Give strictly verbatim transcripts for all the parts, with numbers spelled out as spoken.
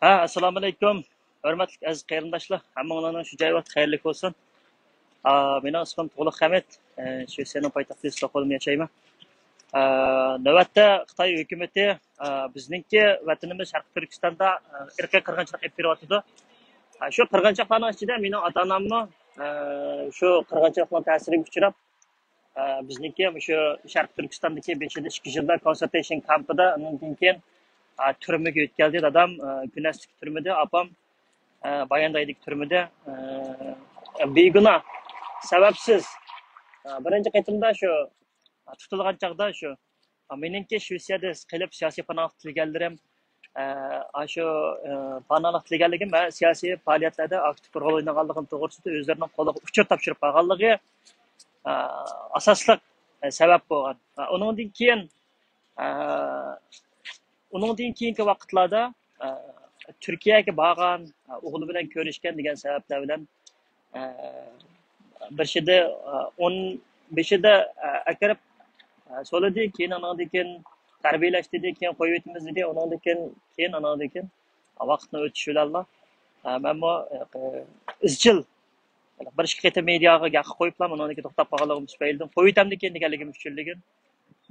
ھە، ئەسسالامۇئەلەيكۇم. ھۆرمەتلىك ئەزىز قېرىنداشلار، ھەممىڭلارنىڭ شۇ جاي ۋاقتى خەيرلىك بولسۇن. ئا، مېنىڭ ئىسمىم تۇغلۇق خەمىت. ئە، شىۋېتسىيەنىڭ پايتەختى ستوكھولمدا ياشايمەن. ئە، نۆۋەتتە خىتاي ھۆكۈمىتى، ئە، بىزنىڭكى ۋەتىنىمىز شەرقىي تۈركىستاندا، ئە، ئىرقىي قىرغىنچىلىق ئېلىپ بېرىۋاتىدۇ. ئە، شۇ قىرغىنچىلىقلارنىڭ ئىچىدە مېنىڭ ئاتا-ئاناممۇ، ئە، شۇ قىرغىنچىلىقنىڭ تەسىرىگە ئۇچراپ، ئە، بىزنىڭكى مۇشۇ شەرقىي تۈركىستاندىكى بېشىدا ئىككى يىلدا كونسېنترېيشن كامپىدا، ئۇنىڭدىن كېيىن، ئە، تۈرمىگە ئۆتكەلدى دادام، ئە، گۈنەستىكى تۈرمىدە، ئاپام، ئە، باياندايدىكى تۈرمىدە، ئە، بىگۇناھ، سەۋەبسىز، ئە، بىرىنچى قېتىمدا شۇ تۇتۇلغان چاغدا شۇ، مېنىڭكى شىۋېتسىيەدە قېلىپ سىياسىي پاناھلىق تىلىگەنلىرىم، ئە، ئاشۇ، ئە، پاناھلىق تىلىگەنلىكىم ۋە سىياسىي پائالىيەتلەردە ئاكتىپ رول ئوينىغانلىقىم توغرىسىدا ئۆزلىرىنىڭ قولىغا ئۇچۇر تاپشۇرۇپ قالغانلىقى، ئە، ئاساسلىق، ئە، سەۋەب بولغان. ئە، ئۇنىڭدىن كېيىن، ئە، ئۇنىڭدىن كېيىنكى ۋاقىتلاردا، ئە، تۈركىيەگە بارغان، ئە، ئوغلى بىلەن كۆرۈشكەن دېگەن سەۋەبلەر بىلەن، ئە، بېشىدا، ئە، ئون بېشىدا، ئە، ئەكىرىپ، ئە، سولىدى. كېيىن ئاناندىن كېيىن تەربىيەلەش دېدى، كېيىن قويۇۋېتىمىز دېدى. ئۇنىڭدىن كېيىن، كېيىن ئاناندىن كېيىن ۋاقىتنىڭ ئۆتۈشى بىلەنلا، ئە، مەنمۇ، ئە، ئىزچىل بىر ئىككى قېتىم مېدىياغا گەپ قويۇپلا، ئۇنىڭدىن كېيىن توختاپ قالغانلىقىم تۈپەيلىدىن، قويۇۋېتەمدىكىن دېگەنلىكىم ئۈچۈنلىكىن،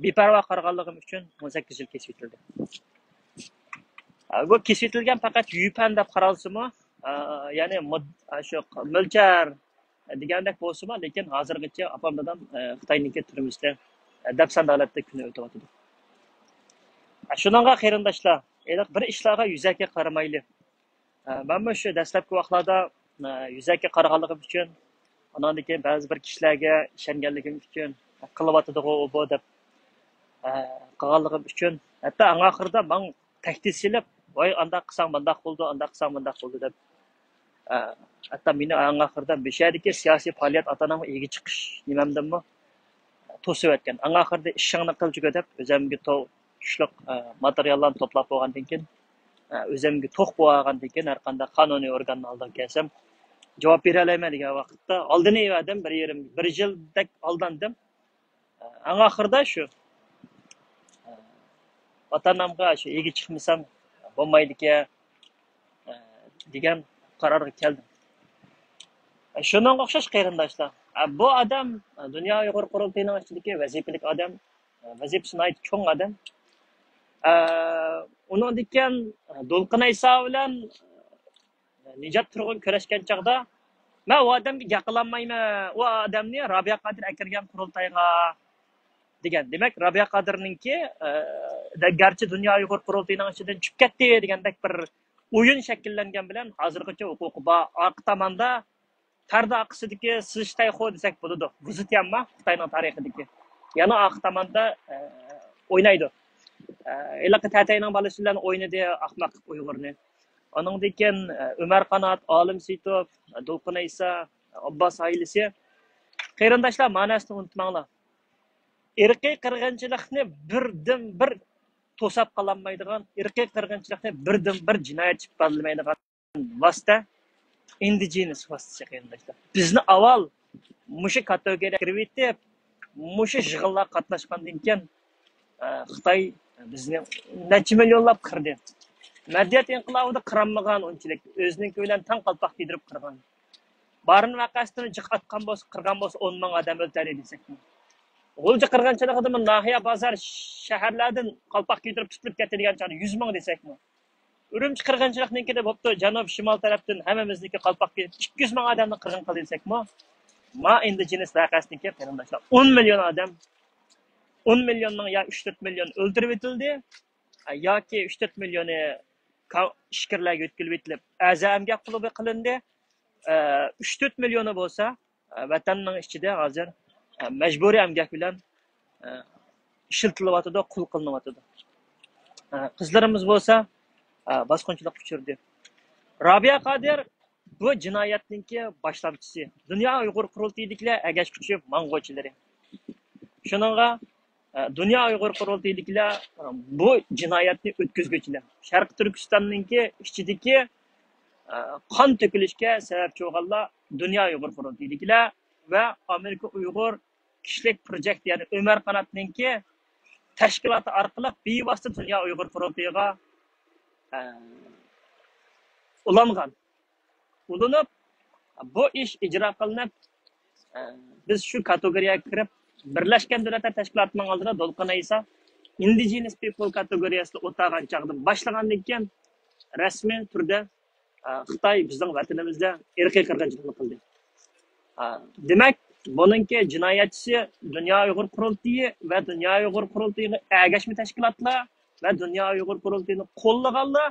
بىپەرۋا قارىغانلىقىم ئۈچۈن ئون سەككىز يىل كېسىۋېتىلدى. ئە، بۇ كېسىۋېتىلگەن پەقەت يۈپەن دەپ قارالسىمۇ، ئە، يەنى مۇد-، ئە، شۇ مۆلچەر دېگەندەك بولسىمۇ، لېكىن ھازىرغىچە ئاپام دادام، ئە، خىتاينىڭكى تۈرمىسىدە، ئە، دەپسەندە ھالەتتە كۈنى ئۆتۈۋاتىدۇ. ئە، شۇنىڭغا قېرىنداشلار، ھېلىقى بىر ئىشلارغا يۈزەكى قارىمايلى. ئە، مەنمۇ شۇ دەسلەپكى ۋاقىتلاردا، ئە، يۈزەكى قارىغانلىقىم ئۈچۈن، ئاناندىن كېيىن بەزى بىر كىشىلەرگە ئىشەنگەنلىكىم ئۈچۈن، قىلىۋاتىدىغۇ ئۇ بۇ دەپ، ئە، قىلغانلىقىم ئۈچۈن، ھەتتا ئەڭ ئاخىرىدا ماڭا تەھدىت سېلىپ، ۋاي، ئانداق قىلساڭ مانداق بولىدۇ، ئانداق قىلساڭ مانداق بولىدۇ دەپ، ئە، ھەتتا مېنى ئەڭ ئاخىرىدا مۇشۇ يەردىكى سىياسىي پائالىيەت ئاتا-ئانامغا ئىگە چىقىش نېمەمدىنمۇ توسۇۋەتكەن. ئەڭ ئاخىرىدا ئىشىڭنى قىلچىكى دەپ، ئۆزۈمگە تو-، تۇشلۇق، ئە، ماتېرىياللارنى توپلاپ بولغاندىن كېيىن، ئە، ئۆزۈمگە توق بولغاندىن كېيىن، ھەر قانداق قانۇنىي ئورگاننىڭ ئالدىغا كەلسەم، جاۋاب بېرەلەيمەن دېگەن ۋاقىتتا، ئالدىنى ئېۋەردىم، بىر يېرىم، بىر يىلدەك ئالداندىم. ئەڭ ئاخىرىدا شۇ، ۋاتانىمغا شۇ ئىگە چىقمىسام بولمايدىكەن، دېگەن قارارغا كەلدىم. شۇنىڭغا ئوخشاش قېرىنداشلار. بۇ ئادەم دۇنيا ئۇيغۇر قۇرۇلتىيىنىڭ ئىچىدىكى ۋەزىپىلىك ئادەم، ۋەزىپىسى ناھايىتى چوڭ ئادەم. ئۇنىڭدىن كېيىن دولقۇن ئەيسا بىلەن نىجات تۇرغۇن كۆرۈشكەن چاغدا، مەن ئۇ ئادەمگە گەپ قىلالمايمەن، ئۇ ئادەمنى رابىيە قادىر ئەكىرگەن قۇرۇلتايغا دېگەن. دېمەك، رابىيە قادىرنىڭكى، ئە، گەرچە دۇنيا ئۇيغۇر قۇرۇلتىيىنىڭ ئىچىدىن چۈشۈپ كەتتى دېگەندەك بىر ئويۇن شەكىللەنگەن بىلەن ھازىرغىچە ھوقۇقى بار. ئارقا تاماندا پەردە ئارقىسىدىكى سىزىشتايخۇ دېسەك بولىدۇ. ۋۇزېتيەنما خىتاينىڭ تارىخىدىكى. يەنە ئارقا تاماندا، ئە، ئوينايدۇ. ئە، ھېلىقى تەتەينىڭ بالىسى بىلەن ئوينىدى ئاخماق قىلىپ ئۇيغۇرنى. ئۇنىڭدىن كېيىن، ئە، ئۆمەر قانات، ئالىم سېيىتوف، دولقۇن ئەيسا، ئابباس ئائىلىسى. قېرىنداشلار، مەنىسىنى ئۇنتۇماڭلار. ئىرقىي قىرغىنچىلىقنى بىردىنبىر توساپ قالالمايدىغان، ئىرقىي قىرغىنچىلىقنى بىردىنبىر جىنايەتچى ئىپادىلىمەيدىغان ۋاسىتە، ئىندىجېنىس ۋاسىتىسى، قېرىنداشلار. بىزنى ئاۋۋال مۇشۇ كاتېگورىيەگە كىرىۋېتىپ، مۇشۇ يىغىنلارغا قاتناشقاندىن كېيىن، ئە، خىتاي بىزنى نەچچە مىليونلاپ قىردى. مەدەنىيەت ئىنقىلابىدا قىرالمىغان ئۇنچىلىك، ئۆزىنىڭكى بىلەن تەڭ قالپاق كىيدۈرۈپ قىرغان. بارىن ۋەقەسىدىن جىق ئاتقان بولسا، قىرغان بولسا، ئون مىڭ ئادەم ئۆلتۈردى دېسەكمۇ. غۇلجا قىرغىنچىلىقىدىمۇ ناھىيە، بازار، شەھەرلەردىن قالپاق كىيدۈرۈپ تۇتۇلۇپ كەتتى دېگەن چاغدا يۈز مىڭ دېسەكمۇ. ئۈرۈمچى قىرغىنچىلىقنىڭكىدە بوپتۇ، جەنۇب، شىمال تەرەپتىن ھەممىمىزنىڭكى قالپاق كىيىپ، ئىككى يۈز مىڭ ئادەمنى قىرغىن قىلدى دېسەكمۇ، ما ئىندىجېنىس ۋەقەسىنىڭكى قېرىنداشلار، ئون مىليون ئادەم، ئون مىليوننىڭ يا ئۈچ تۆت مىليون ئۆلتۈرۈۋېتىلدى، ياكى ئۈچ تۆت مىليونى كا-، ئىچكىرىلەرگە يۆتكىلىۋېتىلىپ، ئەزا ئەمگەك قۇلۇبى قىلىندى. ئە، ئۈچ تۆت مىليونى بولسا، ئە، ۋەتەننىڭ ئىچىدە ھازىر، ئە، مەجبۇرىي ئەمگەك بىلەن، ئە، ئىشلىتىلىۋاتىدۇ، قۇل قىلىنىۋاتىدۇ. ئە، قىزلىرىمىز بولسا، ئە، باسقۇنچىلىققا ئۇچرىدى. رابىيە قادىر بۇ جىنايەتنىڭكى باشلامچىسى. دۇنيا ئۇيغۇر قۇرۇلتىيىدىكىلەر ئەگەشكۈچى ماڭغۇچىلىرى. شۇنىڭغا، ئە، دۇنيا ئۇيغۇر قۇرۇلتىيىدىكىلەر، ئە، بۇ جىنايەتنى ئۆتكۈزگۈچىلەر. شەرقىي تۈركىستاننىڭكى ئىچىدىكى، ئە، قان تۆكۈلۈشكە سەۋەبچى بولغانلار دۇنيا ئۇيغۇر قۇرۇلتىيىدىكىلەر ۋە ئامېرىكا ئۇيغۇر كىشىلىك پروجېكت، يەنى ئۆمەر قاناتنىڭكى تەشكىلاتى ئارقىلىق بىۋاسىتە دۇنيا ئۇيغۇر قۇرۇلتىيىغا، ئە، ئۇلانغان. ئۇلىنىپ، بۇ ئىش ئىجرا قىلىنىپ، ئە، بىز شۇ كاتېگورىيەگە كىرىپ، بىرلەشكەن دۆلەتلەر تەشكىلاتىنىڭ ئالدىدا دولقۇن ئەيسا ئىندىجېنەس پىپل كاتېگورىيەسىدە ئولتۇرغان چاغدىن باشلىغاندىن كېيىن، رەسمىي تۈردە، ئە، خىتاي بىزنىڭ ۋەتىنىمىزدە ئىرقىي قىرغىنچىلىقنى قىلدى. ئە، دېمەك، بۇنىڭكى جىنايەتچىسى دۇنيا ئۇيغۇر قۇرۇلتىيى ۋە دۇنيا ئۇيغۇر قۇرۇلتىيىغا ئەگەشمە تەشكىلاتلار ۋە دۇنيا ئۇيغۇر قۇرۇلتىيىنى قوللىغانلار،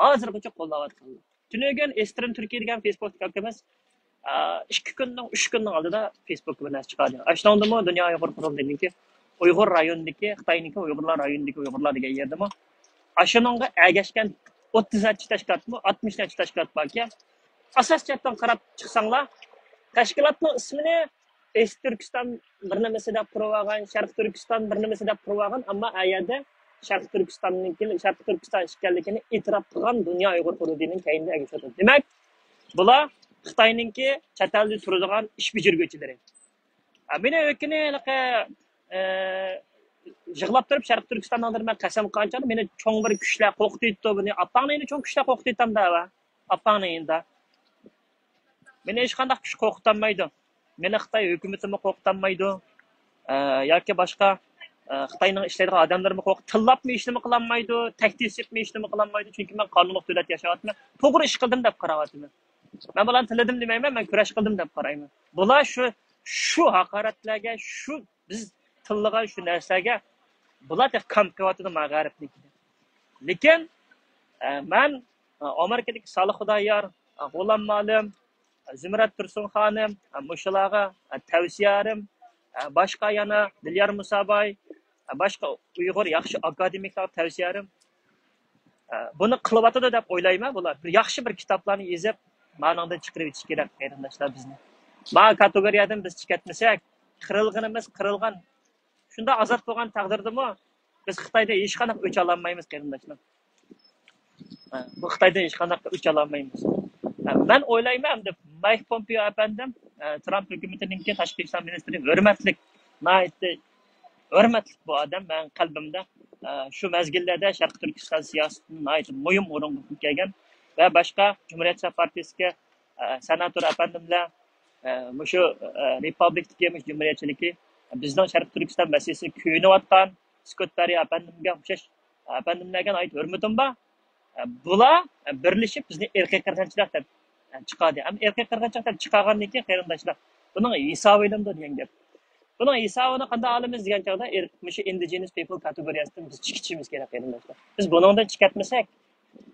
ھازىرغىچە قوللاۋاتقانلار. تۈنۈگۈن ئېسترىن تۈركىي دېگەن فېيسبۇكتىكى ئاكىمىز، ئە، ئىككى كۈننىڭ، ئۈچ كۈننىڭ ئالدىدا فېيسبۇكقا بىر نەرسە چىقاردى. ئاشۇنىڭدىمۇ دۇنيا ئۇيغۇر قۇرۇلتىيىنىڭكى ئۇيغۇر رايونىدىكى، خىتاينىڭكى ئۇيغۇرلار رايونىدىكى ئۇيغۇرلار دېگەن يەردىمۇ ئاشۇنىڭغا ئەگەشكەن ئوتتۇز نەچچە تەشكىلاتمۇ، ئاتمىش نەچچە تەشكىلات باركەن. ئاساسىي جەھەتتىن قاراپ چىقساڭلار، تەشكىلاتنىڭ ئىسمىنى ئېست تۈركىستان بىر نېمىسى دەپ قۇرۇۋالغان، شەرقىي تۈركىستان بىر نېمىسى دەپ قۇرۇۋالغان، ئەمما ئا يەردە شەرقىي تۈركىستاننىڭكى، شەرقىي تۈركىستان ئىكەنلىكىنى ئېتىراپ قىلغان دۇنيا ئۇيغۇر قۇرۇلتىيىنىڭ كەينىدە ئەگىشىۋاتىدۇ. دېمەك، بۇلار خىتاينىڭكى چەت ئەلدە تۇرىدىغان ئىش بېجىرگۈچىلىرى. ئە، مېنى ئۆكۈنى ھېلىقى، ئە، يىغلاپ تۇرۇپ شەرقىي تۈركىستان ئالدىدا مەن قەسەم قىلغان چاغدا مېنى چوڭ بىر كۈچلەر قورقۇتۇۋېتىپتۇ، بۇنى ئاپاڭنى يەنە چوڭ كۈچلەر قورقۇتۇۋېتەمدۇ ھە؟ ئاپاڭنى يەنە. مېنى ھېچقانداق كۈچ قورقۇتالمايدۇ. مېنى خىتاي ھۆكۈمىتىمۇ قورقۇتالمايدۇ. ئە، ياكى باشقا، ئە، خىتاينىڭ ئىشلەيدىغان ئادەملىرىمۇ قورقۇت-، تىللاپمۇ ھېچنېمە قىلالمايدۇ، تەھدىت سېلىپمۇ ھېچنېمە قىلالمايدۇ. چۈنكى مەن قانۇنلۇق دۆلەتتە ياشاۋاتىمەن. توغرا ئىش قىلدىم دەپ قاراۋاتىمەن. مەن بۇلارنى تىللىدىم دېمەيمەن، مەن كۈرەش قىلدىم دەپ قارايمەن. بۇلار شۇ، شۇ ھاقارەتلەرگە، شۇ بىز تىللىغان شۇ نەرسىلەرگە بۇلار تېخى كامپ كېلىۋاتىدۇ مانا غەربنىڭكىدە. لېكىن، ئە، مەن، ئە، ئامېرىكىدىكى سالىھ خۇدايار، ئە، غۇلام مالىم، ئە، زۇمرەت تۇرسۇن خانىم، ئە، مۇشۇلارغا، ئە، تەۋسىيەلىرىم، ئە، باشقا يەنە دىليار مۇساباي، ئە، باشقا ئۇيغۇر ياخشى ئاكادېمىكلارغا تەۋسىيەلىرىم. ئە، بۇنى قىلىۋاتىدۇ دەپ ئويلايمەن. بۇلار بىر ياخشى بىر كىتابلارنى يېزىپ، مانىڭدىن چىقىرىۋېتىش كېرەك، قېرىنداشلار، بىزنى. ما كاتېگورىيەدىن بىز چىقىۋەتمىسەك، قىرىلغىنىمىز قىرىلغان. شۇنداق ئازاد بولغان تەقدىردىمۇ، بىز خىتايدا ھېچقانداق ئۆچ ئالالمايمىز، قېرىنداشلار. ئە، بۇ خىتايدىن ھېچقانداق ئۆچ ئالالمايمىز. ئە، مەن ئويلايمەن، ئەمدى مايك پومپېئو ئەپەندىم، ئە، ترامپ ھۆكۈمىتىنىڭكى تاشقى ئىشلار مىنىستىرى، ھۆرمەتلىك، ناھايىتى ھۆرمەتلىك بۇ ئادەم مەن قەلبىمدە. ئە، شۇ مەزگىللەردە شەرقىي تۈركىستان سىياسىتىنى ناھايىتى مۇھىم ئورۇنغا قويۇپ كەلگەن ۋە باشقا جۇمھۇرىيەتچىلەر پارتىيىسىدىكى، ئە، سېناتور ئەپەندىملەر، ئە، مۇشۇ، ئە، رېپۇبلىكىدىكى مۇشۇ جۇمھۇرىيەتچىلىكى، بىزنىڭ شەرقىي تۈركىستان مەسىلىسىنى كۆيۈنۈۋاتقان سكوت بەررى ئەپەندىمگە ئوخشاش ئەپەندىملەرگە ناھايىتى ھۆرمىتىم بار. بۇلار بىرلىشىپ بىزنى ئىرقىي قىرغىنچىلار دەپ چىقاردى. ئەمما ئىرقىي قىرغىنچىلىق دەپ چىقارغاندىن كېيىن، قېرىنداشلار، بۇنىڭ ھېسابى ئېلىندى دېگەن گەپ. بۇنىڭ ھېسابىنى قانداق ئالىمىز دېگەن چاغدا، ئىر-، مۇشۇ ئىندىجېنەس پىپل كاتېگورىيەسىدىن بىز چىقىشىمىز كېرەك، قېرىنداشلار. بىز بۇنىڭدىن چىقىۋەتمىسەك،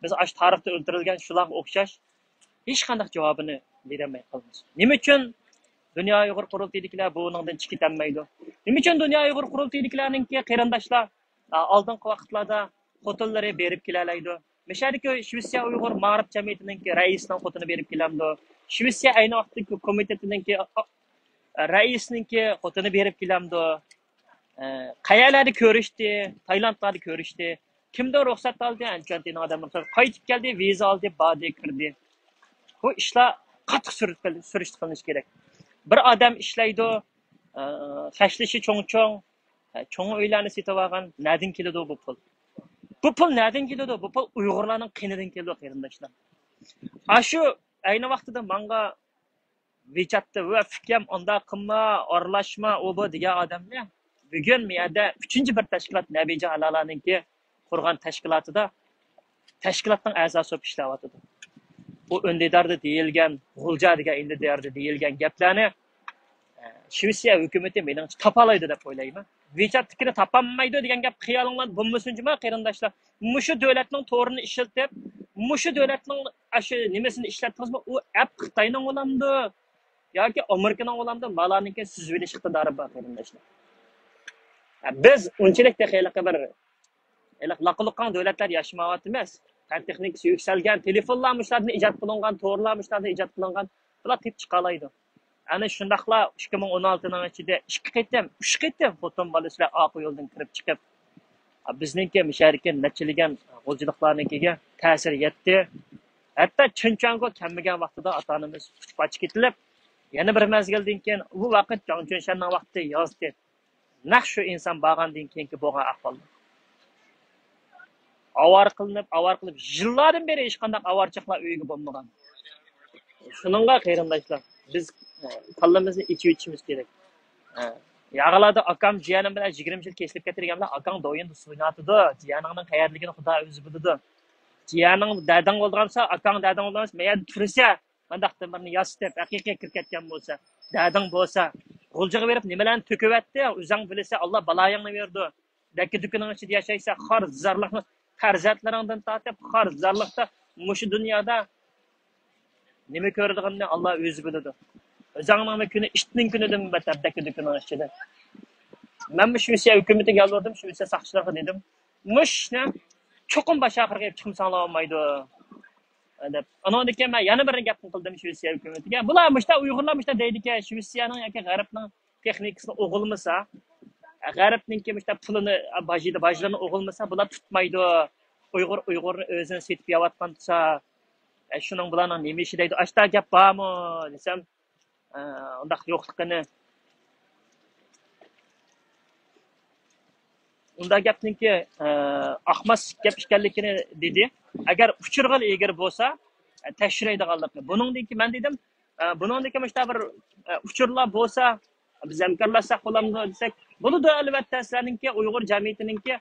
بىز ئاشۇ تارىختا ئۆلتۈرۈلگەن شۇلارغا ئوخشاش ھېچقانداق جاۋابىنى بېرەلمەي قالىمىز. نېمە ئۈچۈن دۇنيا ئۇيغۇر قۇرۇلتىيىدىكىلەر بۇنىڭدىن چىقىۋېتەلمەيدۇ؟ نېمە ئۈچۈن دۇنيا ئۇيغۇر قۇرۇلتىيىدىكىلەرنىڭكى قېرىنداشلار، ئا، ئالدىنقى ۋاقىتلاردا خوتۇنلىرى بېرىپ كېلەلەيدۇ؟ مىشەدىكى شىۋېتسىيە ئۇيغۇر مائارىپ جەمئىيىتىنىڭكى رەئىسىنىڭ خوتۇنى بېرىپ كېلەمدۇ؟ شىۋېتسىيە ئەينى ۋاقىتتىكى كومىتېتىنىڭكى، ئا، ئا، رەئىسىنىڭكى خوتۇنى بېرىپ كېلەمدۇ؟ ئە، قەيەرلەردە كۆرۈشتى؟ تايلاندلاردا كۆرۈشتى. كىمدىن رۇخسەت ئالدى؟ ئەنچۈەنتىنىڭ ئادەملىرى رۇخسەت. قايتىپ كەلدى، ۋىزا ئالدى، باردى، كىردى. بۇ ئىشلار قاتتىق سۈرۈشتە قىلىنىشى كېرەك. بىر ئادەم ئىشلەيدۇ، ئە، خەجلىشى چوڭ-چوڭ، ئە، چوڭ ئۆيلەرنى سېتىۋالغان، نەدىن كېلىدۇ بۇ پۇل؟ بۇ پۇل نەدىن كېلىدۇ؟ بۇ پۇل ئۇيغۇرلارنىڭ قېنىدىن كېلىدۇ، قېرىنداشلار. ئاشۇ ئەينى ۋاقتىدا ماڭا ۋىچاتتا، ۋە ئۇكام، ئۇنداق قىلما، ئارىلاشما، ئۇ بۇ دېگەن ئادەمنى بۈگۈن بۇ يەردە ئۈچىنچى بىر تەشكىلات نەبىجان ھالالانىڭكى قۇرغان تەشكىلاتىدا تەشكىلاتنىڭ ئەزاسى بولۇپ ئىشلەۋاتىدۇ. بۇ ئۈندىداردا دېيىلگەن، غۇلجا دېگەن ئۈندىداردا دېيىلگەن گەپلەرنى، ئە، شىۋېتسىيە ھۆكۈمىتى مېنىڭچە تاپالايدۇ دەپ ئويلايمەن. ۋىچاتتىكىنى تاپالمايدۇ دېگەن گەپ خىيالىڭلاردا بولمىسۇن جۇما، قېرىنداشلار. مۇشۇ دۆلەتنىڭ تورىنى ئىشلىتىپ، مۇشۇ دۆلەتنىڭ ئاشۇ نېمىسىنى ئىشلەتتىڭىزمۇ، ئۇ ئەپ خىتاينىڭ بولامدۇ ياكى ئامېرىكىنىڭ بولامدۇ، مالارنىڭكى سۈزۈۋېلىش ئىقتىدارى بار، قېرىنداشلار. بىز ئۇنچىلىك تېخى ھېلىقى بىر ھېلىقى لاققا-لۇققاڭ دۆلەتلەر ياشىمايۋاتىمىز. پەن تېخنىكىسى يۈكسەلگەن، تېلېفونلار مۇشۇلاردىن ئىجاد قىلىنغان، تورلار مۇشۇلاردىن ئىجاد قىلىنغان، بۇلار تېپىپ چىقالايدۇ. ئەنە شۇنداقلا ئىككى مىڭ ئون ئالتىنىڭ ئىچىدە ئىككى قېتىم، ئۈچ قېتىم خوتۇن بالا بىلەن ئارقا يولدىن كىرىپ چىقىپ، بىزنىڭكى مۇشەدىكى نەچچىلىگەن غۇلجىلىقلارنىڭكىگە تەسىر يەتتى. ھەتتا چىنچاڭغا كەلمىگەن ۋاقتىدا ئاتا-ئانىمىز ئۇچۇپ قاچىپ كېتىلىپ، يەنە بىر مەزگىلدىن كېيىن، ئۇ ۋاقىت جاڭ چۈنشەننىڭ ۋاقتى يازدى. نەق شۇ ئىنسان بارغاندىن كېيىنكى بولغان ئەھۋال. ئاۋارە قىلىنىپ، ئاۋارە قىلىپ، يىللاردىن بېرى ھېچقانداق ئاۋارىچىلىقلار ئۆيگە بولمىغان. شۇنىڭغا قېرىنداشلار، بىز، ئە، كاللىمىزنى ئېچىۋېتىشىمىز كېرەك. ئە، ياغىلاردا ئاكام جىيەنىم بىلەن يىگىرمە يىل كېسىلىپ كەتتى دېگەنلەر، ئاكاڭ دويىندا سۇ ئۇيناتىدۇ، جىيەنىڭنىڭ قەيەردىلىكىنى خۇدا ئۆزى بىلىدۇ. جىيەنىڭ دەدىڭ بولىدىغان بولسا، ئاكاڭ دەدىڭ بولىدىغان بولسا، مەيەردە تۇرسا، مانداق تۆمۈرنى ياسىتىپ، ھەقىقىي كىرىپ كەتكەن بولسا، دەدىڭ بولسا، غۇلجىغا بېرىپ نېمىلەرنى تۆكۈۋەتتى، ئۆزۈڭ بىلىسەن، ئاللا بالايىڭنى بېرىدۇ. دەككە دۈكىنىڭ ئىچىدە ياشايسەن، خار زارلىقنى پەرزەنتلىرىڭدىن تارتىپ، خار زارلىقتا مۇشۇ دۇنيادا نېمە كۆرىدىغىنىنى ئاللا ئۆزى بىلىدۇ. ئۆزۈڭنىڭ كۈنى ئىتنىڭ كۈنىدىن بەتتەر دەككە دۈكىنىڭ ئىچىدە. مەنمۇ شىۋېتسىيە ھۆكۈمىتىگە يالۋۇردۇم، شىۋېتسىيە ساقچىلىرىغا دېدىم، مۇشۇ ئىشنى چوقۇم باش ئاخىرىغا ئېلىپ چىقمىساڭلار بولمايدۇ، دەپ. ئانىڭدىن كېيىن مەن يەنە بىر گەپنى قىلدىم شىۋېتسىيە ھۆكۈمىتىگە. بۇلار مۇشتا ئۇيغۇرلار مۇشتا دەيدىكەن، شىۋېتسىيەنىڭ ياكى غەربنىڭ تېخنىكىسىنى ئوغۇلمىسا، غەربنىڭكى مۇشتا پۇلىنى، باجىدا باجلىرىنى ئوغۇلمىسا، بۇلار تۇتمايدۇ. ئۇيغۇر ئۇيغۇرنى ئۆزىنى سېتىپ يەۋاتقان تۇرسا، ئە، شۇنىڭ بۇلارنىڭ نېمە ئىشى دەيدۇ. ئاشتا گەپ بارمۇ دېسەم، ئە، ئۇنداق يوقلۇقىنى. ئۇنداق گەپنىڭكى، ئە، ئاقماس گەپ ئىكەنلىكىنى دېدى. ئەگەر ئۇچۇرغا ئىگە بولسا، ئە، تەكشۈرەيدىغانلىقى. بۇنىڭدىن كېيىن مەن دېدىم، ئە، بۇنىڭدىن كېيىن مۇشۇنداق بىر، ئە، ئۇچۇرلار بولسا، بىز ھەمكارلاشساق بولامدۇ دېسەك، بولىدۇ، ئەلۋەتتە، سىلەرنىڭكى ئۇيغۇر جەمئىيىتىنىڭكى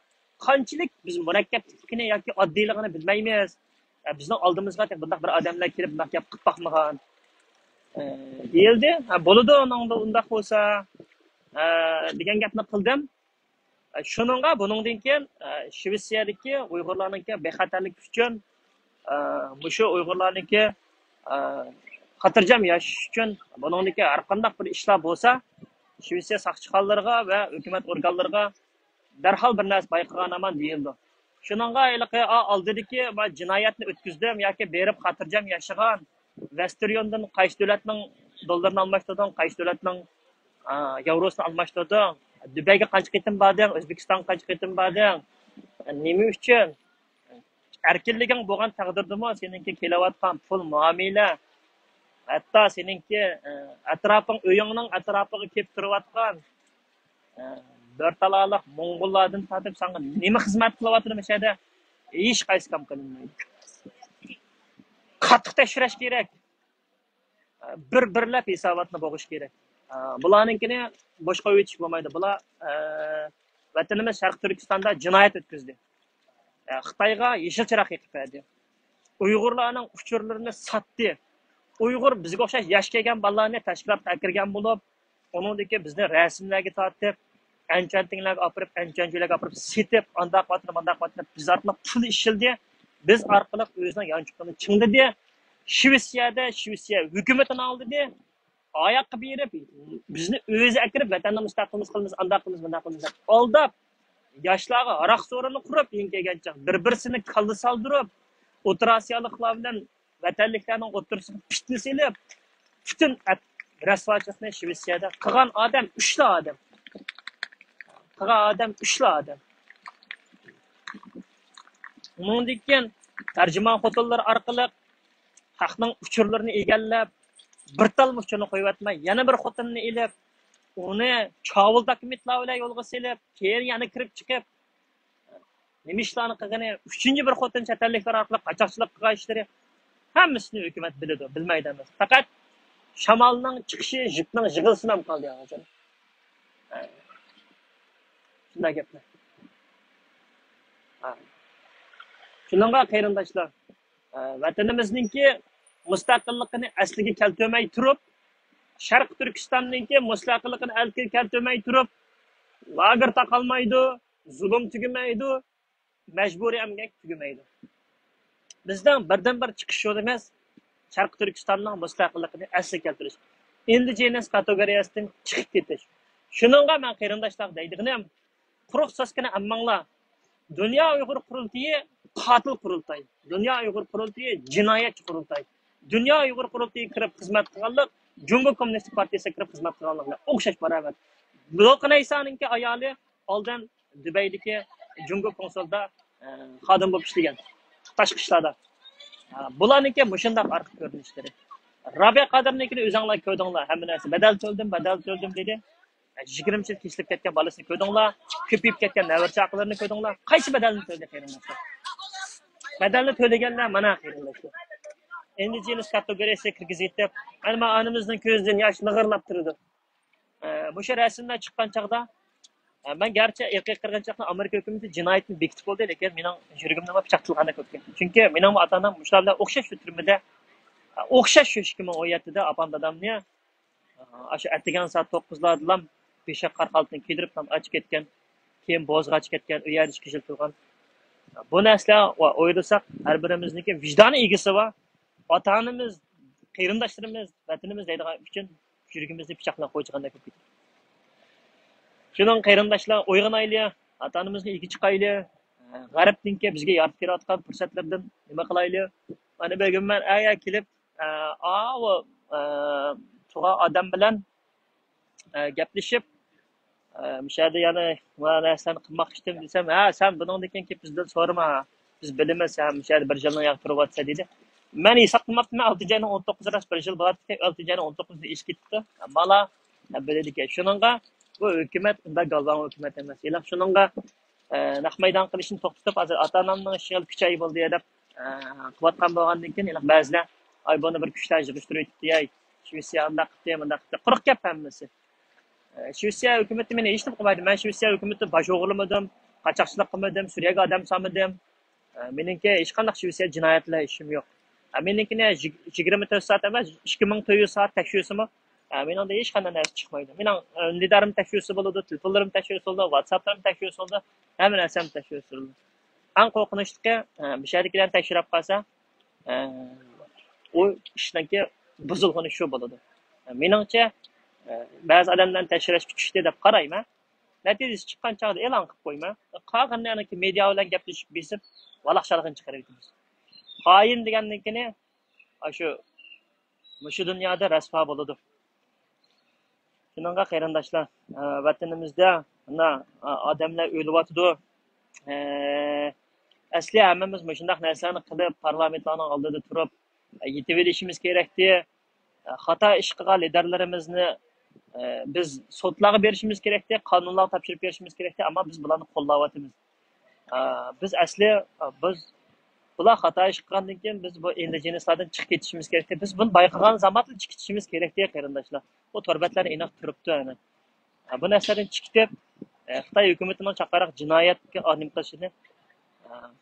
قانچىلىك بىز مۇرەككەپلىكىنى ياكى ئاددىيلىقىنى بىلمەيمىز. ئە، بىزنىڭ ئالدىمىزغا بۇنداق بىر ئادەملەر كېلىپ بۇنداق گەپ قىلىپ باقمىغان. ئە، دېيىلدى. ھە، بولىدۇ، ئۇنىڭدا ئۇنداق بولسا، ئە، دېگەن گەپنى قىلدىم. ئە، شۇنىڭغا بۇنىڭدىن كېيىن، ئە، شىۋېتسىيەدىكى ئۇيغۇرلارنىڭكى بىخەتەرلىكى ئۈچۈن، ئە، مۇشۇ ئۇيغۇرلارنىڭكى، ئە، خاتىرجەم ياشىشى ئۈچۈن بۇنىڭدىكى ھەر قانداق بىر ئىشلار بولسا، شىۋېتسىيە ساقچىخانىلىرىغا ۋە ھۆكۈمەت ئورگانلىرىغا دەرھال بىر نەرسە بايقىغان ھامان دېيىلىدۇ. شۇنىڭغا ھېلىقى، ئا، ئالدىدىكى، ما، جىنايەتنى ئۆتكۈزدۈم ياكى بېرىپ خاتىرجەم ياشىغان، ۋېستېريوندىن قايسى دۆلەتنىڭ دوللىرىنى ئالماشتۇردۇڭ، قايسى دۆلەتنىڭ، ئا، ياۋروسىنى ئالماشتۇردۇڭ، دۇبەيگە قانچە قېتىم باردىڭ، ئۆزبېكىستانغا قانچە قېتىم باردىڭ، نېمە ئۈچۈن؟ ئەركىنلىكىڭ بولغان تەقدىردىمۇ سېنىڭكى كېلىۋاتقان پۇل مۇئامىلە، ھەتتا سېنىڭكى، ئە، ئەتراپىڭ، ئۆيۈڭنىڭ ئەتراپىغا كېلىپ تۇرۇۋاتقان، ئە، بىر تالالىق موڭغۇللاردىن تارتىپ ساڭا نېمە خىزمەت قىلىۋاتىدۇ مۇشۇ يەردە؟ ھېچقايسى كام قىلىنمايدۇ. قاتتىق تەكشۈرۈش كېرەك. بىر-بىرلەپ ھېساباتنى بوغۇش كېرەك. بۇلارنىڭكىنى بوش قويۇۋېتىشكە بولمايدۇ. بۇلار، ۋەتىنىمىز شەرقىي تۈركىستاندا جىنايەت ئۆتكۈزدى. خىتايغا يېشىل چىراغ يېقىپ بەردى. ئۇيغۇرلارنىڭ ئۇچۇرلىرىنى ساتتى. ئۇيغۇر بىزگە ئوخشاش ياش كەلگەن بالىلارنى تەشكىلاتقا ئەكىرگەن بولۇپ، ئۇنىڭدىن كېيىن بىزنى رەسىملەرگە تارتىپ، ئەنچۈەنتىڭلارغا ئاپىرىپ، ئەنچۈەنچۈەنلەرگە ئاپىرىپ سېتىپ، ئانداق قىلىۋاتىدۇ، مانداق قىلىۋاتىدۇ، بىز ئارقىلىق پۇل ئىشلىدى، بىز ئارقىلىق ئۆزىنىڭ يانچۇقىنى چىڭدىدى. شىۋېتسىيەدە، شىۋېتسىيە ھۆكۈمىتىنى ئالدىدى. ئاياققا بېرىپ، بىزنى ئۆزى ئەكىرىپ، ۋەتەننى مۇستەقىل قىلىمىز، ئانداق قىلىمىز، مۇنداق قىلىمىز دەپ ئالداپ، ياشلارغا ھاراق سورۇنى قۇرۇپ، يېڭى كەلگەنچە بىر-بىرسىنى كاللا سالدۇرۇپ، ئوتتۇرا ئاسىيالىقلار بىلەن ۋەتەنلىكلەرنىڭ ئوتتۇرىسىغا پىتنە سېلىپ، پۈتۈن ئەپ-، رەسۋاچىلىقنى شىۋېتسىيەدە قىلغان ئادەم ئۈچلا ئادەم. قىلغان ئادەم ئۈچلا ئادەم. ئۇنىڭدىن كېيىن تەرجىمان خوتۇنلار ئارقىلىق خەقنىڭ ئۇچۇرلىرىنى ئىگىلەپ، بىر تالمۇ ئۇچۇرنى قويۇۋەتمەي، يەنە بىر خوتۇننى ئېلىپ، ئۇنى چاۋۇل دوكۇمېنتلار بىلەن يولغا سېلىپ، كېيىن يەنە كىرىپ چىقىپ، نېمە ئىشلارنى قىلغىنى، ئۈچىنچى بىر خوتۇن چەت ئەللىكلەر ئارقىلىق قاچاقچىلىق قىلغان ئىشلىرى، ھەممىسىنى ھۆكۈمەت بىلىدۇ، بىلمەيدۇ ئەمەس. پەقەت شامالنىڭ چىقىشى، جىپنىڭ يىغىلىشىنام قالدى ھازىر. شۇنداق گەپلەر. ھە. شۇنىڭغا قېرىنداشلار، ۋەتىنىمىزنىڭكى مۇستەقىللىقىنى ئەسلىگە كەلتۈرمەي تۇرۇپ، شەرقىي تۈركىستاننىڭكى مۇستەقىللىقىنى ئەسلىگە كەلتۈرمەي تۇرۇپ، لاگېر تاقالمايدۇ، زۇلۇم تۈگىمەيدۇ، مەجبۇرىي ئەمگەك تۈگىمەيدۇ. بىزنىڭ بىردىنبىر چىقىش يولىمىز شەرقىي تۈركىستاننىڭ مۇستەقىللىقىنى ئەسلىگە كەلتۈرۈش، ئىندىجېنىس كاتېگورىيەسىدىن چىقىپ كېتىش. شۇنىڭغا مەن قېرىنداشلار دەيدىغىنىم، قۇرۇق سۆزكىنى ئەممەڭلار. دۇنيا ئۇيغۇر قۇرۇلتىيى قاتىل قۇرۇلتاي. دۇنيا ئۇيغۇر قۇرۇلتىيى جىنايەتچى قۇرۇلتاي. دۇنيا ئۇيغۇر قۇرۇلتىيىغا كىرىپ خىزمەت قىلغانلىق جۇڭگو كوممۇنىستىك پارتىيىسىغا كىرىپ خىزمەت قىلغانلىق بىلەن ئوخشاش باراۋەر. لوقنەيسانىڭكى ئايالى ئالدىن دۇبەيدىكى جۇڭگو كونسۇلىدا، ئە، خادىم بولۇپ ئىشلىگەن. تاشقى ئىشلاردا. ئە، بۇلارنىڭكى مۇشۇنداق ئارقا كۆرۈنۈشلىرى. رابىيە قادىرنىڭكىنى ئۆزۈڭلار كۆردۈڭلار. ھەممە نەرسە بەدەل تۆلىدىم، بەدەل تۆلىدىم دېدى. ئە، يىگىرمە يىل كېسىلىپ كەتكەن بالىسىنى كۆردۈڭلار. كۆپىيىپ كەتكەن نەۋرە چاقىلىرىنى كۆردۈڭلار. قايسى بەدەلنى تۆلىدى قېرىنداشلار؟ بەدەلنى تۆلىگەنلەر مانا قېرىنداشلار. ئىندىجېنىس كاتېگورىيەسىگە كىرگۈزۈۋېتىپ، ئەنە مانا ئانىمىزنىڭ كۆزىدىن ياش لىغىرلاپ تۇرىدۇ. ئە، مۇشۇ رەسىملەر چىققان چاغدا، ئە، مەن گەرچە ئىرقىي قىرغىنچىلىقنى ئامېرىكا ھۆكۈمىتى جىنايەتنى بېكىتىپ بولدى، لېكىن مېنىڭ يۈرىكىمدە پىچاق تىلغاندەك بولۇپ كەتتى. چۈنكى مېنىڭ ئاتا-ئانام مۇشۇلار بىلەن ئوخشاش شۇ تۈرمىدە، ئە، ئوخشاش شۇ ئىككى مىڭ ئون يەتتىدە ئاپام دادامنى، ئە، ئاشۇ ئەتىگەن سائەت توققۇزلاردىلا بېشى قارا خالتىنى كىيدۈرۈپ، ئاچ كەتكەن، كېيىن بوزغا ئاچ كەتكەن، ئۇ يەردە ئىككى يىل تۇرغان. بۇ نەرسىلەر ئويلىساق، ھەر بىرىمىزنىڭكى ۋىجدانىي ئىگىسى بار. ئاتا-ئانىمىز، قېرىنداشلىرىمىز، ۋەتىنىمىز دەيدىغان ئۈچۈن يۈرىكىمىزنى پىچاق بىلەن قويچىغاندەك بولۇپ كېتىدۇ. شۇنىڭ قېرىنداشلار ئويغىنايلى، ئاتا-ئانىمىزنى ئىگە چىقايلى، غەربنىڭكى بىزگە يارىتىپ بېرىۋاتقان پۇرسەتلىرىدىن نېمە قىلايلى. مانا بۈگۈن مەن ئەگە كېلىپ، ئە، ئاۋۇ، ئە، تۇغان ئادەم بىلەن، ئە، گەپلىشىپ، ئە، مۇشۇ يەردە يەنە مانا نەرسىلەرنى قىلماقچىدىم دېسەم، ھە، سەن بۇنىڭدىن كېيىن كېلىپ بىزدىن سورىما، بىز بىلىمىز، ھە، مۇشۇ يەردە بىر يىلنىڭ ياقى تۇرۇۋاتىسەن دېدى. مەن ھېسابلىماپتىمەن، ئالتىنچى ئاينىڭ ئون توققۇزى راست بىر يىل بولاتتىكەن، ئالتىنچى ئاينىڭ ئون توققۇزىدا ئېشىپ كېتىپتۇ. مالا بىلىدىكەن. شۇنىڭغا بۇ ھۆكۈمەت ئۇنداق گالۋاڭ ھۆكۈمەت ئەمەس. ھېلىقى شۇنىڭغا، ئە، نەق مەيدان قىلىشنى توختىتىپ، ھازىر ئاتا-ئانامنىڭ ئىشىغا كۈچەي بولدى دەپ، ئە، قىلىۋاتقان بولغاندىن كېيىن، ھېلىقى بەزىلەر، ئاي، بۇنى بىر كۈچلەر يىغىشتۇرۇۋېتىپتۇ، ياي، شىۋېتسىيە ئانداق قىپتۇ، مۇنداق قىپتۇ. قۇرۇق گەپ ھەممىسى. ئە، شىۋېتسىيە ھۆكۈمىتى مېنى ھېچنېمە قىلمايدۇ. مەن شىۋېتسىيە ھۆكۈمىتىدە باج ئوغرىلىمىدىم، قاچاقچىلىق قىلمىدىم، سۈرىيەگە ئادەم سالمىدىم. ئە، مېنىڭكى ھېچقانداق شىۋېتسىيە جىنايەت بىلەن ئىشىم يوق. ئە، مېنىڭكىنى يىگ-، يىگىرمە تۆت سائەت ئەمەس، ئىككى مىڭ تۆت يۈز سائەت تەكشۈرسىمۇ، ئە، مېنىڭدىن ھېچقانداق نەرسە چىقمايدۇ. مېنىڭ، ئە، ئۈندىدارىم تەكشۈرسە بولىدۇ، تېلېفونلىرىم تەكشۈرسە بولىدۇ، ۋاتساپلىرىم تەكشۈرسە بولىدۇ، ھەممە نەرسەم تەكشۈرسە بولىدۇ. ئەڭ قورقۇنچلۇقى، ئە، مۇشۇ يەردىكىلەرنى تەكشۈرۈپ قالسا، ئە، ئۇ ئىشنىڭكى بۇزۇلغىنى شۇ بولىدۇ. ئە، مېنىڭچە، ئە، بەزى ئادەملەرنى تەكشۈرۈشكە چۈشتى دەپ قارايمەن. نەتىجىسى چىققان چاغدا ئېلان قىلىپ قويما. قالغىنىنى مېدىيا بىلەن گەپلىشىپ بېسىپ، ۋالاق-شالاقنى چىقىرىۋېتىمىز. خائىن دېگەننىڭكىنى ئاشۇ، مۇشۇ دۇنيادا رەسۋا بولىدۇ. شۇنىڭغا قېرىنداشلار، ئە، ۋەتىنىمىزدە مانا، ئە، ئادەملەر ئۆلۈۋاتىدۇ. ئە، ئەسلى ھەممىمىز مۇشۇنداق نەرسىلەرنى قىلىپ، پارلامېنتلارنىڭ ئالدىدا تۇرۇپ، ئە، يېتىۋېلىشىمىز كېرەكتى. خاتا ئىش قىلغان لىدەرلىرىمىزنى، ئە، بىز سوتلارغا بېرىشىمىز كېرەكتى، قانۇنلارغا تاپشۇرۇپ بېرىشىمىز كېرەكتى، ئەمما بىز بۇلارنى قوللاۋاتىمىز. ئە، بىز ئەسلى، ئە، بىز بۇلار خاتا ئىش قىلغاندىن كېيىن بىز بۇ ئىندىجېنىسلاردىن چىقىپ كېتىشىمىز كېرەكتى. بىز بۇنى بايقىغان زاماندا چىقىپ كېتىشىمىز كېرەكتى، قېرىنداشلار. بۇ تور بەتلەردە ئېنىق تۇرۇپتۇ، ئەنە. بۇ نەرسىلەردىن چىقىپ، خىتاي ھۆكۈمىتىنىڭ چاققانراق جىنايەتكە نېمە قىلىشىنى،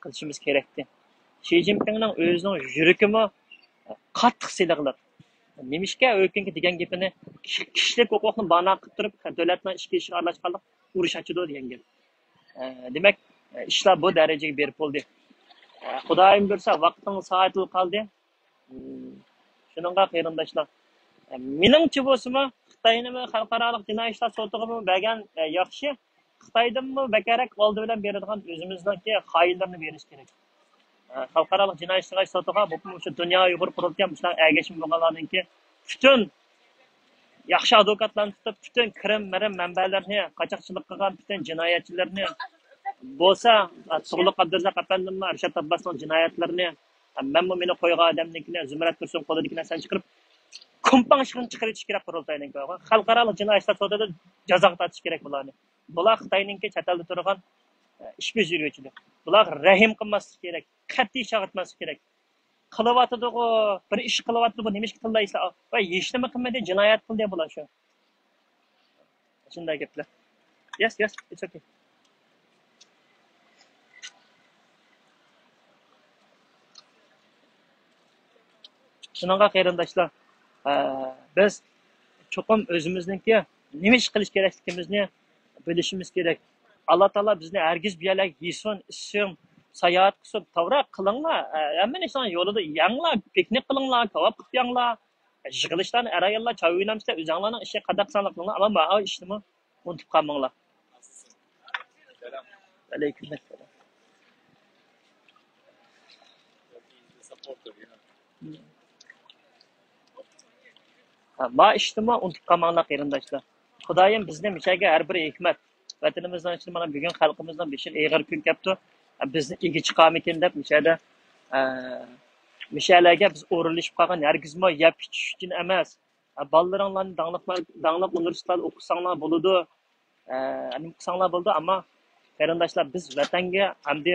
قىلىشىمىز كېرەكتى. شى جىنپىڭنىڭ ئۆزىنىڭ يۈرىكىمۇ قاتتىق سېلىقلىق. نېمىشقا ئۆكۈنكى دېگەن گېپىنى، كىشىلىك ھوقۇقنى بانا قىلىپ تۇرۇپ، دۆلەتنىڭ ئىچكى ئىشىغا ئارىلاشقانلىق ئۇرۇش ئاچىدۇ دېگەن گەپ. دېمەك، ئىشلار بۇ دەرىجىگە بېرىپ بولدى. خۇدايىم بۇيرۇسا، ۋاقتىڭ سائەتلا قالدى. شۇنىڭغا قېرىنداشلار، مېنىڭچە بولسىمۇ، خىتاينىمۇ خەلقئارالىق جىنايى ئىشلار سوتىغىمۇ بەرگەن، ياخشى. خىتايدىنمۇ بەكرەك ئالدى بىلەن بېرىدىغان ئۆزىمىزنىڭكى خائىنلىرىنى بېرىش كېرەك. خەلقئارالىق جىنايى ئىشلار سوتىغا، بولۇپمۇ مۇشۇ دۇنيا ئۇيغۇر قۇرۇلتىيى مۇشۇنداق ئەگەشمە بولغانلاردىنكى پۈتۈن ياخشى ئادۋوكاتلارنى تۇتۇپ، پۈتۈن كىرىم مىرىم مەنبەلىرىنى، قاچاقچىلىق قىلغان پۈتۈن جىنايەتچىلەرنى بولسا، تۇغلۇق ئابدۇرازاق ئەپەندىمۇ، ئەرشات ئابباسنىڭ جىنايەتلىرىنى، مەنمۇ مېنى قويغان ئادەمنىڭكىنى، زۇمرەت تۇرسۇن قولىدىكى نەرسىنى چىقىرىپ، كومپاڭ ئىشىغىنى چىقىرىۋېتىش كېرەك قۇرۇلتاينىڭكى. خەلقئارالىق جىنايى ئىشلار سوتىدا جازاغا تارتىش كېرەك بۇلارنى. بۇلار خىتاينىڭكى چەت ئەلدە تۇرغان، ئە، ئىش بېجىرگۈچىلىرى. بۇلارغا رەھىم قىلماسلىق كېرەك، قەتئىي چاقىرتماسلىق كېرەك. قىلىۋاتىدىغۇ، بىر ئىش قىلىۋاتىدىغۇ، نېمىشقا تىللايسىلەر؟ ۋە ھېچنېمە قىلمىدى، جىنايەت قىلدى بۇلار شۇ. شۇنداق گەپلەر. Yes, yes, it's okay. شۇنىڭغا قېرىنداشلار، ئە، بىز چوقۇم ئۆزىمىزنىڭكى نېمە ئىش قىلىش كېرەكلىكىمىزنى بىلىشىمىز كېرەك. ئاللا تائالا بىزنى ھەرگىز بۇ يەرلەرگە يېسۇن، ئىچسۇن، ساياھەت قىلسۇن، توغرا قىلىڭلار، ئە، ھەممە ئىشنىڭ يولىدا يەڭلار، پىكنىك قىلىڭلار، كاۋاپ قىلىپ يەڭلار، يىغىلىشلارنى ئەر-ئاياللار چاي ئوينامسىلەر، ئۆزەڭلارنىڭ ئىشىغا قانداق قىلساڭلار قىلىڭلار، ئەمما ماۋۇ ئىشنىمۇ ئۇنتۇپ قالماڭلار. ۋەئەلەيكۇم ئەسسالام. ھە، ما ئىشنىمۇ ئۇنتۇپ قالماڭلار، قېرىنداشلار. خۇدايىم بىزنى مۇشەگە ھەر بىر ھېكمەت، ۋەتىنىمىزنىڭ ئىچىدە مانا بۈگۈن خەلقىمىزنىڭ بېشىغا ئېغىر كۈن كەپتۇ. بىزنى ئىگە چىقارمىكىن دەپ مۇشەدە، ئە، مۇشەلەرگە بىز ئورۇنلىشىپ قالغان ھەرگىزمۇ يەپ ئىچىش ئۈچۈن ئەمەس. ئە، بالىلىرىڭلارنى داڭلىق، داڭلىق ئۇنىۋېرسىتېتلاردا ئوقۇتساڭلار بولىدۇ. ئە، نېمە قىلساڭلار بولىدۇ، ئەمما قېرىنداشلار، بىز ۋەتەنگە ئەمدى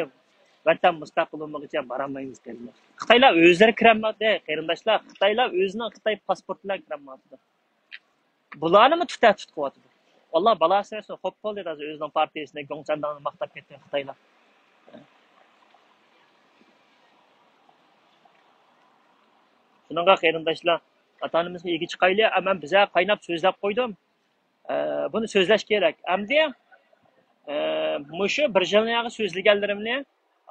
ۋەتەن مۇستەقىل بولمىغۇچە بارالمايمىز، قېرىنداش. خىتايلار ئۆزلىرى كىرەلمەيدۇ، قېرىنداشلار. خىتايلار ئۆزىنىڭ خىتاي پاسپورتى بىلەن كىرەلمەيدۇ. بۇلارنىمۇ تۇتە تۇت قىلىۋاتىدۇ. ئاللا بالا سەرسۇن، خوپ بولدى، ھازىر ئۆزىنىڭ پارتىيىسىنى، گوڭچەنداڭنى ماختاپ كەتتى خىتايلار. شۇنىڭغا قېرىنداشلار، ۋەتىنىمىزگە ئىگە چىقايلى. ئەمما بىزە قايناپ سۆزلەپ قويدۇم. ئە، بۇنى سۆزلەش كېرەك. ئەمدى، ئە، مۇشۇ بىر يىلنىڭ سۆزلىگەنلىرىمنى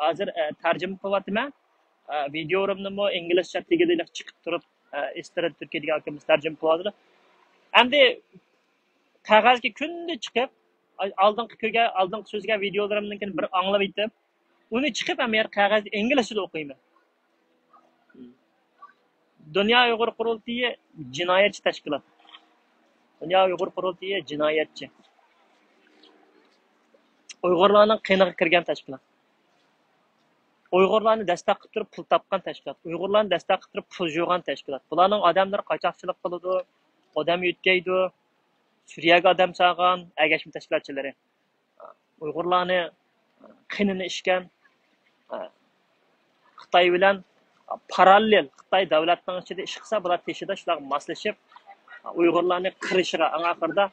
ھازىر، ئە، تەرجىمە قىلىۋاتىمەن. ئە، ۋىدىيولىرىمنىمۇ ئىنگلىزچە تېگىدىلىق چىقىپ تۇرۇپ، ئە، ئىسترىت تۈركىيەدىكى ئاكىمىز تەرجىمە قىلىۋاتىدۇ. ئەمدى قەغەزگە كۈندە چىقىپ، ئالدىنقى كۆرگەن، ئالدىنقى سۆزلىگەن ۋىدىيولىرىمنىڭكىنى بىر ئاڭلاپ يېتىپ، ئۇنى چىقىپ ھەم يەنە قەغەزدە ئىنگلىزچىدا ئوقۇيمەن. دۇنيا ئۇيغۇر قۇرۇلتىيى جىنايەتچى تەشكىلات. دۇنيا ئۇيغۇر قۇرۇلتىيى جىنايەتچى. ئۇيغۇرلارنىڭ قېنىغا كىرگەن تەشكىلات. ئۇيغۇرلارنى دەستەك قىلىپ تۇرۇپ پۇل تاپقان تەشكىلات. ئۇيغۇرلارنى دەستەك قىلىپ تۇرۇپ پۇل يىغقان تەشكىلات. بۇلارنىڭ ئادەملىرى قاچاقچىلىق قىلىدۇ، ئادەم يۆتكەيدۇ، سۈرىيەگە ئادەم سالغان ئەگەشمە تەشكىلاتچىلىرى. ئۇيغۇرلارنى قېنىنى ئىچكەن، خىتاي بىلەن پاراللېل، خىتاي دۆلەتنىڭ ئىچىدە ئىش قىلسا، بۇلار تېشىدا شۇلارغا ماسلىشىپ، ئۇيغۇرلارنى قىرىشىغا، ئەڭ ئاخىرىدا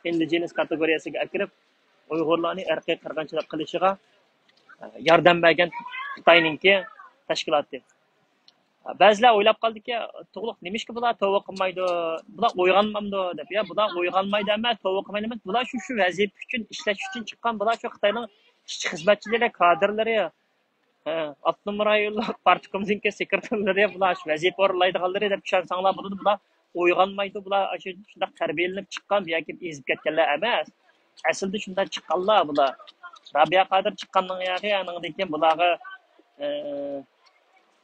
ئىندىجېنىس كاتېگورىيەسىگە ئەكىرىپ، ئۇيغۇرلارنى ئىرقىي قىرغىنچىلىق قىلىشىغا ياردەم بەرگەن خىتاينىڭكى تەشكىلاتى. بەزىلەر ئويلاپ قالدىكى، تۇغلۇق نېمىشقا بۇلار توۋا قىلمايدۇ، بۇلار ئويغانمامدۇ دەپ. يا، بۇلار ئويغانمايدۇ ئەمەس، توۋا قىلمايدۇ ئەمەس، بۇلار شۇ، شۇ ۋەزىپە ئۈچۈن ئىشلەش ئۈچۈن چىققان، بۇلار شۇ خىتاينىڭ ئىشچى خىزمەتچىلىرى، كادىرلىرى، ھە، ئاپتونوم رايونلۇق پارتكومنىڭكى سېكرېتارلىرى، بۇلار شۇ ۋەزىپە ئورۇنلايدىغانلىرى دەپ چۈشەنسەڭلار بولىدۇ، بۇلار ئويغانمايدۇ، بۇلار شۇ، شۇنداق تەربىيەلىنىپ چىققان ياكى ئېزىپ كەتكەنلەر ئەمەس. ئەسلىدە شۇنداق چىققانلار بۇلار. رابىيە قادىر چىققاندىن ياقى، ئانىڭدىن كېيىن بۇلارغا، ئە،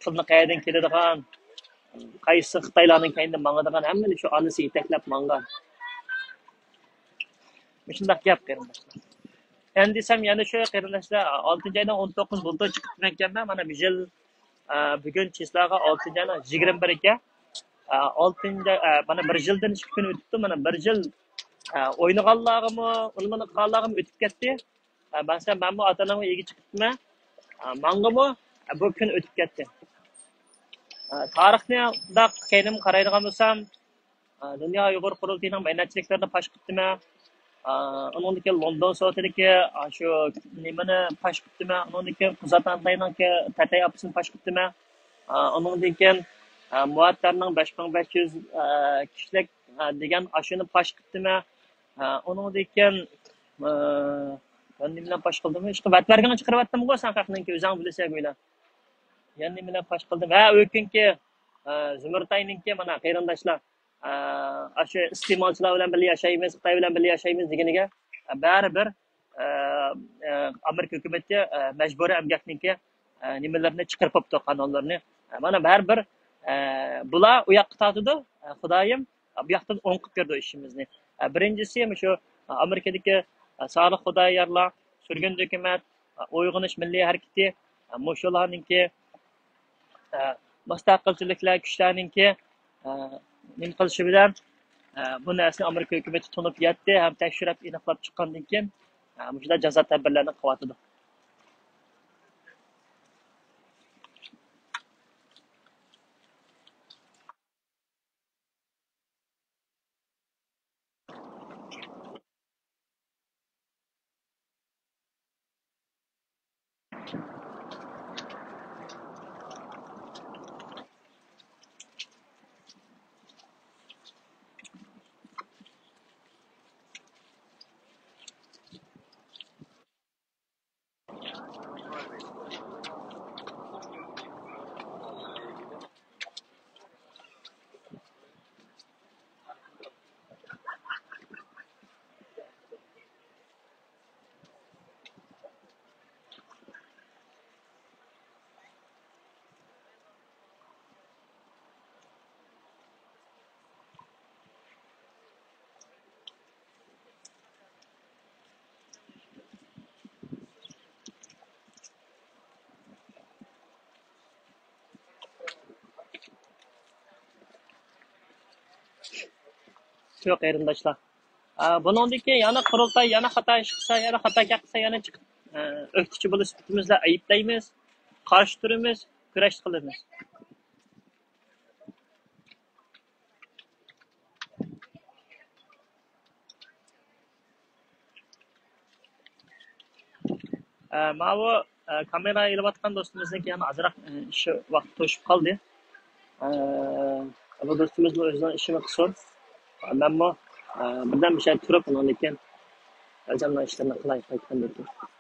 پۇلنى قەيەردىن كېلىدىغان، قايسى خىتايلارنىڭ كەينىدە ماڭىدىغان، ھەممىنى شۇ ئانىسى يېتەكلەپ ماڭغان. مۇشۇنداق گەپ، قېرىنداشلار. ئەمدى دېسەم، يەنە شۇ، قېرىنداشلار، ئالتىنچى ئاينىڭ ئون توققۇزىنچى بولدى چىقىپ تۇرغانكەنمەن. مانا بۇ يىل، ئە، بۈگۈن چىسلاغا ئالتىنچى ئاينىڭ يىگىرمە بىرى ئىكەن. ئە، ئالتىنچى، ئە، مانا بىر يىلدىن ئىككى كۈن ئۆتۈپتۇ. مانا بىر يىل، ئە، ئوينىغانلارغىمۇ، ئۇنىمۇ قىلغانلارغىمۇ ئۆتۈپ كەتتى. ئە، مەسىلەن، مەنمۇ ئاتا-ئانامغا ئىگە چىقىپتىمەن. ئە، ماڭىمۇ، ئە، بۇ كۈن ئۆتۈپ كەتتى. ئە، تارىخنى مۇنداق كەينىمگە قارايدىغان بولسام، ئە، دۇنيا ئۇيغۇر قۇرۇلتىيىنىڭ مەينەتچىلىكلىرىنى پاش قىپتىمەن. ئە، ئۇنىڭدىن كېيىن لوندون سوتىدىكى، ئە، شۇ نېمىنى پاش قىپتىمەن. ئۇنىڭدىن كېيىن قۇزاتانتاينىڭكى تەتەي ئاپىسىنى پاش قىپتىمەن. ئە، ئۇنىڭدىن كېيىن، ئە، مۇئەتتەرنىڭ بەش مىڭ بەش يۈز، ئە، كىشىلىك، ئە، دېگەن ئاشۇنى پاش قىپتىمەن. ئە، ئۇنىڭدىن كېيىن، ئە، يەنە نېمىلەرنى پاش قىلدىم؟ ئىشقىلىپ ۋەتۋەرگىڭنى چىقىرىۋەتتىمغۇ سەن خەقنىڭكى، ئۆزۈڭ بىلىسەن گويلا. يەنە نېمىلەر پاش قىلدىم؟ ھە، ئۆكۈنكى، ئە، زۇمرىتاينىڭكى، مانا، قېرىنداشلار، ئە، ئاشۇ ئىستېمالچىلار بىلەن بىللە ياشايمىز، خىتاي بىلەن بىللە ياشايمىز دېگىنىگە، ئە، بەرىبىر، ئە، ئە، ئامېرىكا ھۆكۈمىتى، ئە، مەجبۇرىي ئەمگەكنىڭكى، ئە، نېمىلىرىنى چىقىرىپ بوپتۇ، قانۇنلىرىنى. ئە، مانا، بەرىبىر، ئە، بۇلار ئۇ ياققا تارتىدۇ، ئە، خۇدايىم، بۇ ياقتىن ئوڭ قىلىپ بېرىدۇ ئىشىمىزنى. ئە، بىرىنچىسى، مۇشۇ ئامېرىكىدىكى، ئە، سالىھ خۇدايارلار، سۈرگۈندە ھۆكۈمەت، ئە، ئويغىنىش مىللىي ھەرىكىتى، ئە، مۇشۇلارنىڭكى، ئە، مۇستەقىلچىلىكلەر كۈچلەرنىڭكى، ئە، نېمە قىلىشى بىلەن، ئە، بۇ نەرسىنى ئامېرىكا ھۆكۈمىتى تونۇپ يەتتى ھەم تەكشۈرۈپ ئېنىقلاپ چىققاندىن كېيىن، ئە، مۇشۇنداق جازا تەدبىرلەرنى قىلىۋاتىدۇ. شۇ قېرىنداشلار. ئا، بۇنىڭدىن كېيىن يەنە قۇرۇلتاي يەنە خاتا ئىش قىلسا، يەنە خاتا گەپ قىلسا، يەنە چىقىپ، ئە، ئۆكتىچى بولۇش سۈپىتىمىزدە ئەيىبلەيمىز. قارشى تۇرىمىز، كۈرەش قىلىمىز. ئە، ماۋۇ، ئە، كامېرا ئېلىۋاتقان دوستىمىزنىڭكى يەنە ئازراق، ئە، ئىشى ۋاقتى توشۇپ قالدى. ئە، بۇ دوستىمىزمۇ ئۆزىنىڭ ئىشىنى قىلسۇن. مەنمۇ، ئە، بىردەم بىر شەي تۇرۇپ، ئۇنىڭدىن كېيىن ئۆزۈمنىڭ ئىشلىرىنى قىلاي قايتقاندىن كېيىن.